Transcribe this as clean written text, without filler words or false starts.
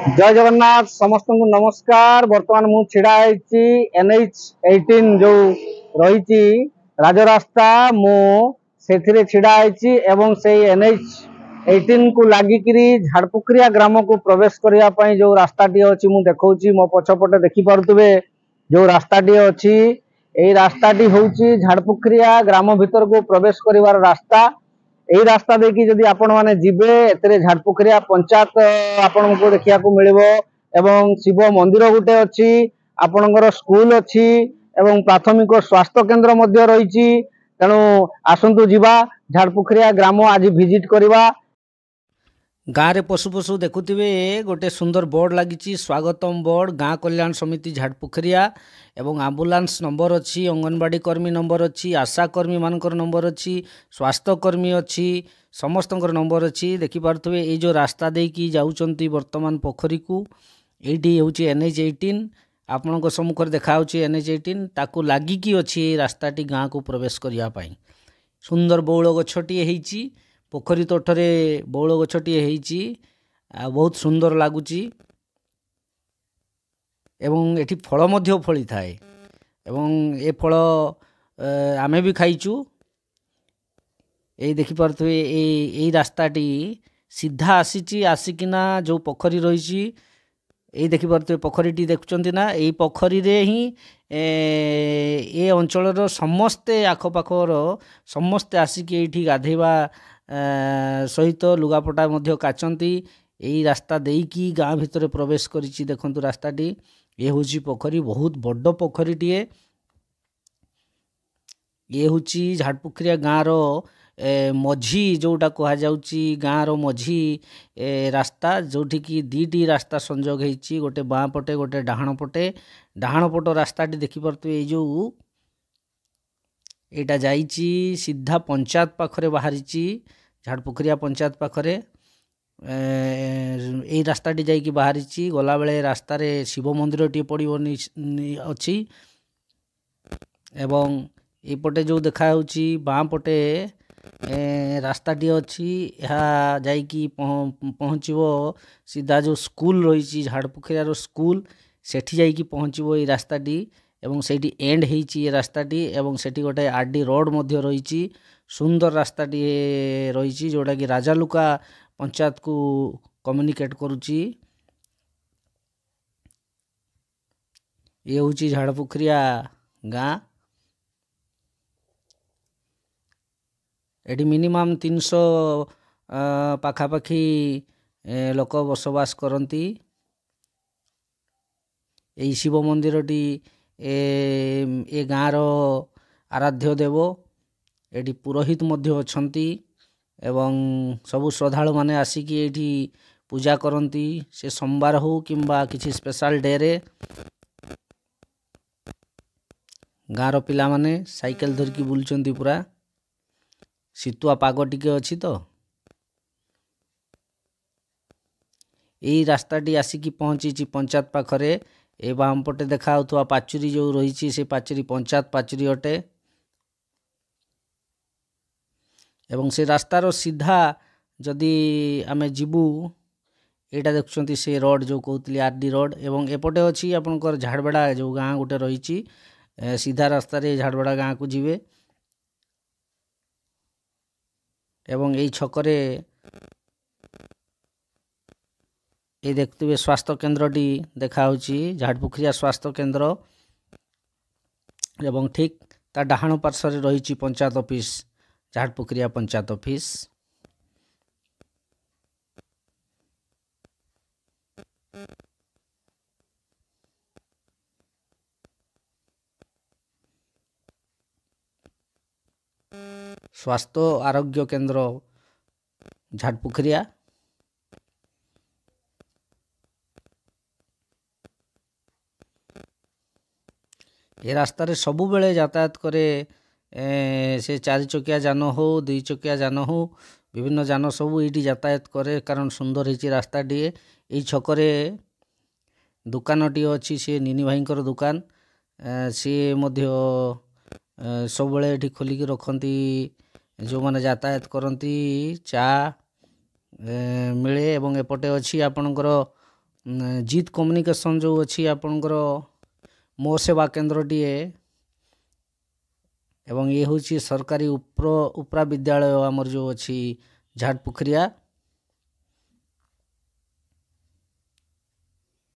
ଜୟ ଜଗନ୍ନାଥ, ସମସ୍ତଙ୍କୁ ନମସ୍କାର। ବର୍ତ୍ତମାନ ମୁଁ ଛିଡା ହେଇଛି NH 18 ଯୋଉ ରହିଛି ରାଜରାସ୍ତା, ମୁଁ ସେଥିରେ ଛିଡା ହେଇଛି ଏବଂ ସେଇ NH 18 କୁ ଲାଗିକିରି ଝାଡପୋଖରିଆ ଗ୍ରାମକୁ ପ୍ରବେଶ କରିବା ପାଇଁ ଯୋଉ ରାସ୍ତାଟି ଅଛି ମୁଁ ଦେଖଉଛି। ମୋ ପଛପଟେ ଦେଖିପାରୁଥିବେ ଯୋଉ ରାସ୍ତାଟି ଅଛି, ଏଇ ରାସ୍ତାଟି ହଉଛି ଝାଡପୋଖରିଆ ଗ୍ରାମ ଭିତରକୁ ପ୍ରବେଶ କରିବାର ରାସ୍ତା। ଏଇ ରାସ୍ତା ଦେଇକି ଯଦି ଆପଣମାନେ ଯିବେ, ଏଥିରେ ଝାଡପୋଖରିଆ ପଞ୍ଚାୟତ ଆପଣଙ୍କୁ ଦେଖିବାକୁ ମିଳିବ ଏବଂ ଶିବ ମନ୍ଦିର ଗୋଟେ ଅଛି, ଆପଣଙ୍କର ସ୍କୁଲ ଅଛି ଏବଂ ପ୍ରାଥମିକ ସ୍ୱାସ୍ଥ୍ୟ କେନ୍ଦ୍ର ମଧ୍ୟ ରହିଛି। ତେଣୁ ଆସନ୍ତୁ ଯିବା, ଝାଡପୋଖରିଆ ଗ୍ରାମ ଆଜି ଭିଜିଟ କରିବା। ଗାଁରେ ପଶୁ ପଶୁ ଦେଖୁଥିବେ ଗୋଟେ ସୁନ୍ଦର ବୋର୍ଡ ଲାଗିଛି, ସ୍ୱାଗତମ ବୋର୍ଡ, ଗାଁ କଲ୍ୟାଣ ସମିତି ଝାଡ଼ପୋଖରିଆ ଏବଂ ଆମ୍ବୁଲାନ୍ସ ନମ୍ବର ଅଛି, ଅଙ୍ଗନବାଡ଼ି କର୍ମୀ ନମ୍ବର ଅଛି, ଆଶା କର୍ମୀ ମାନଙ୍କର ନମ୍ବର ଅଛି, ସ୍ୱାସ୍ଥ୍ୟକର୍ମୀ ଅଛି, ସମସ୍ତଙ୍କର ନମ୍ବର ଅଛି। ଦେଖିପାରୁଥିବେ ଏଇ ଯେଉଁ ରାସ୍ତା ଦେଇକି ଯାଉଛନ୍ତି ବର୍ତ୍ତମାନ ପୋଖରୀକୁ, ଏଇଠି ହେଉଛି NH 18। ଆପଣଙ୍କ ସମ୍ମୁଖରେ ଦେଖାହେଉଛି NH 18, ତାକୁ ଲାଗିକି ଅଛି ଏଇ ରାସ୍ତାଟି ଗାଁକୁ ପ୍ରବେଶ କରିବା ପାଇଁ। ସୁନ୍ଦର ବଉଳ ଗଛଟିଏ ହେଇଛି, ପୋଖରୀ ତୋଠରେ ବଉଳ ଗଛଟିଏ ହେଇଛି ଆଉ ବହୁତ ସୁନ୍ଦର ଲାଗୁଛି ଏବଂ ଏଠି ଫଳ ମଧ୍ୟ ଫଳିଥାଏ ଏବଂ ଏ ଫଳ ଆମେ ବି ଖାଇଛୁ। ଏଇ ଦେଖିପାରୁଥିବେ ଏଇ ରାସ୍ତାଟି ସିଧା ଆସିଛି, ଆସିକିନା ଯେଉଁ ପୋଖରୀ ରହିଛି ଏଇ ଦେଖିପାରୁଥିବେ ପୋଖରୀଟି ଦେଖୁଛନ୍ତି ନା, ଏଇ ପୋଖରୀରେ ହିଁ ଏ ଅଞ୍ଚଳର ସମସ୍ତେ, ଆଖପାଖର ସମସ୍ତେ ଆସିକି ଏଇଠି ଗାଧେଇବା ସହିତ ଲୁଗାପଟା ମଧ୍ୟ କାଚନ୍ତି। ଏଇ ରାସ୍ତା ଦେଇକି ଗାଁ ଭିତରେ ପ୍ରବେଶ କରିଛି। ଦେଖନ୍ତୁ ରାସ୍ତାଟି, ଏ ହେଉଛି ପୋଖରୀ, ବହୁତ ବଡ଼ ପୋଖରୀଟିଏ। ଇଏ ହେଉଛି ଝାଡ଼ପୋଖରିଆ ଗାଁର ମଝି, ଯେଉଁଟା କୁହାଯାଉଛି ଗାଁର ମଝି ରାସ୍ତା, ଯେଉଁଠିକି ଦୁଇଟି ରାସ୍ତା ସଂଯୋଗ ହେଇଛି, ଗୋଟେ ବାଁ ପଟେ ଗୋଟେ ଡାହାଣ ପଟେ। ଡାହାଣ ପଟ ରାସ୍ତାଟି ଦେଖିପାରୁଥିବେ, ଏଇ ଯେଉଁ ଏଇଟା ଯାଇଛି ସିଧା ପଞ୍ଚାୟତ ପାଖରେ ବାହାରିଛି, ଝାଡ଼ପୋଖରିଆ ପଞ୍ଚାୟତ ପାଖରେ ଏଇ ରାସ୍ତାଟି ଯାଇକି ବାହାରିଛି। ଗଲାବେଳେ ରାସ୍ତାରେ ଶିବ ମନ୍ଦିରଟିଏ ପଡ଼ିବ ଅଛି ଏବଂ ଏପଟେ ଯେଉଁ ଦେଖାଯାଉଛି ବାଁ ପଟେ ରାସ୍ତାଟି ଅଛି, ଏହା ଯାଇକି ପହଞ୍ଚିବ ସିଧା ଯେଉଁ ସ୍କୁଲ ରହିଛି ଝାଡ଼ପୋଖରିଆର ସ୍କୁଲ, ସେଠି ଯାଇକି ପହଞ୍ଚିବ ଏଇ ରାସ୍ତାଟି ଏବଂ ସେଇଠି ଏଣ୍ଡ ହେଇଛି ଏ ରାସ୍ତାଟି ଏବଂ ସେଠି ଗୋଟେ RD road ମଧ୍ୟ ରହିଛି। ସୁନ୍ଦର ରାସ୍ତାଟିଏ ରହିଛି ଯେଉଁଟାକି ରାଜାଲୁକା ପଞ୍ଚାୟତକୁ କମ୍ୟୁନିକେଟ୍ କରୁଛି। ଇଏ ହେଉଛି ଝାଡ଼ପୋଖରିଆ ଗାଁ। ଏଠି ମିନିମମ୍ 300 ପାଖାପାଖି ଲୋକ ବସବାସ କରନ୍ତି। ଏଇ ଶିବ ମନ୍ଦିରଟି ଏ ଗାଁର ଆରାଧ୍ୟ ଦେବ। ଏଠି ପୁରୋହିତ ମଧ୍ୟ ଅଛନ୍ତି ଏବଂ ସବୁ ଶ୍ରଦ୍ଧାଳୁମାନେ ଆସିକି ଏଇଠି ପୂଜା କରନ୍ତି, ସେ ସୋମବାର ହଉ କିମ୍ବା କିଛି ସ୍ପେଶାଲ ଡେରେ। ଗାଁର ପିଲାମାନେ ସାଇକେଲ ଧରିକି ବୁଲୁଛନ୍ତି, ପୁରା ଶୀତୁଆ ପାଗ ଟିକେ ଅଛି ତ। ଏଇ ରାସ୍ତାଟି ଆସିକି ପହଞ୍ଚିଛି ପଞ୍ଚାୟତ ପାଖରେ। ଏ ବାମ ପଟେ ଦେଖାଯାଉଥିବା ପାଚେରୀ ଯେଉଁ ରହିଛି, ସେ ପାଚେରୀ ପଞ୍ଚାୟତ ପାଚେରୀ ଅଟେ ଏବଂ ସେ ରାସ୍ତାର ସିଧା ଯଦି ଆମେ ଯିବୁ, ଏଇଟା ଦେଖୁଛନ୍ତି ସେ ରୋଡ଼ ଯେଉଁ କହୁଥିଲି RD road ଏବଂ ଏପଟେ ଅଛି ଆପଣଙ୍କର ଝାଡ଼ବେଡ଼ା ଯେଉଁ ଗାଁ ଗୋଟେ ରହିଛି, ସିଧା ରାସ୍ତାରେ ଝାଡ଼ବେଡ଼ା ଗାଁକୁ ଯିବେ ଏବଂ ଏଇ ଛକରେ ଏଇ ଦେଖୁଥିବେ ସ୍ୱାସ୍ଥ୍ୟ କେନ୍ଦ୍ରଟି ଦେଖାହେଉଛି, ଝାଡ଼ପୋଖରିଆ ସ୍ୱାସ୍ଥ୍ୟ କେନ୍ଦ୍ର ଏବଂ ଠିକ୍ ତା ଡାହାଣ ପାର୍ଶ୍ୱରେ ରହିଛି ପଞ୍ଚାୟତ ଅଫିସ, ଝାଡ଼ପୋଖରିଆ ପଞ୍ଚାୟତ ଅଫିସ। ସ୍ୱାସ୍ଥ୍ୟ ଆରୋଗ୍ୟ କେନ୍ଦ୍ର ଝାଡ଼ପୋଖରିଆ। ଏ ରାସ୍ତାରେ ସବୁବେଳେ ଯାତାୟାତ କରେ, ସେ ଚାରି ଚକିଆ ଯାନ ହଉ, ଦୁଇ ଚକିଆ ଯାନ ହଉ, ବିଭିନ୍ନ ଯାନ ସବୁ ଏଇଠି ଯାତାୟାତ କରେ, କାରଣ ସୁନ୍ଦର ହେଇଛି ରାସ୍ତାଟିଏ। ଏଇ ଛକରେ ଦୋକାନଟିଏ ଅଛି, ସେ ନିନି ଭାଇଙ୍କର ଦୋକାନ। ସିଏ ମଧ୍ୟ ସବୁବେଳେ ଏଠି ଖୋଲିକି ରଖନ୍ତି। ଯେଉଁମାନେ ଯାତାୟାତ କରନ୍ତି ଚା ମିଳେ ଏବଂ ଏପଟେ ଅଛି ଆପଣଙ୍କର ଜିତ୍ କମ୍ୟୁନିକେସନ୍ ଯେଉଁ ଅଛି ଆପଣଙ୍କର ମୋ ସେବା କେନ୍ଦ୍ରଟିଏ। ଏବଂ ଇଏ ହେଉଛି ସରକାରୀ ଉପରା ବିଦ୍ୟାଳୟ ଆମର ଯେଉଁ ଅଛି ଝାଟପୋଖରିଆ।